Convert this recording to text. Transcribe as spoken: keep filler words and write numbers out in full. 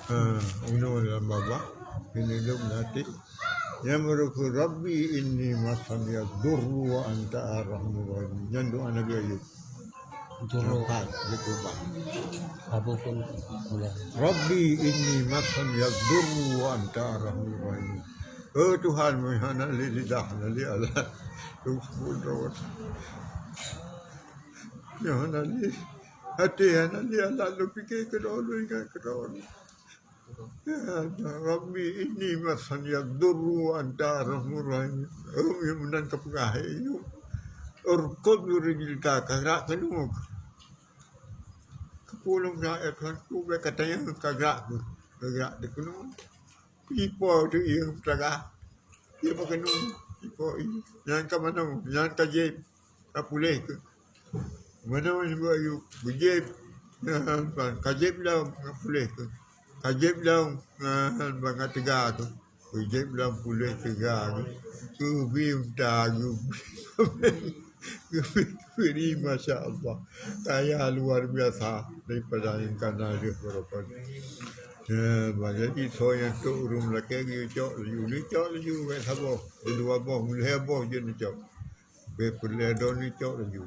Ha, unoe lam babah, ini lom nanti. Yang merupakan Rabbi inni massani yadurru wa anta arhamur rahimin. Nyan doa Nabi Ayub. Durru. Nampak, dia berubah. Apa pun boleh. Rabbi inni massani yadurru wa anta arhamur rahimin. Oh Tuhan, meuhana li lidah, hana li alat. Tuhan, hana li hati, hana li alat, lu fikir keudroe, lu ingat keudroe. Ya Rabbi, inni massani yadurru wa anta arhamur rahimin. Oh, ya meunan ka peugah, ya. Urkud bi rijlika, ka grak keunoe. Ka pulung ka, eh, Tuhan, ku bèk ka tanyong, ka grak, ka grak di keunoe. Ipo tu iya peutagah. Iya pakeunoe, ipo iya. Nyan ka manoe, nyan ka jieb, ka puléh keuh. Manoe nibak Ayub, geujieb. Nyan ban, ka jieb lom, ka puléh keuh. Ka jieb lom, nyan ban ka teuga keuh. Geujieb lom puléh teuga keuh. Geubi unta, geubi. Geubi, geubi, masya Allah. Kaya luar biasa daripada nyang ka na lheueh barokon. Ya, bah, jadi soe nyang trok ureueng lakèe geuyue cok laju, laju cok laju, bèk saboh, dua boh, meulhèe boh jeuet neucok. Bèk peureulèe droeneuh cok laju.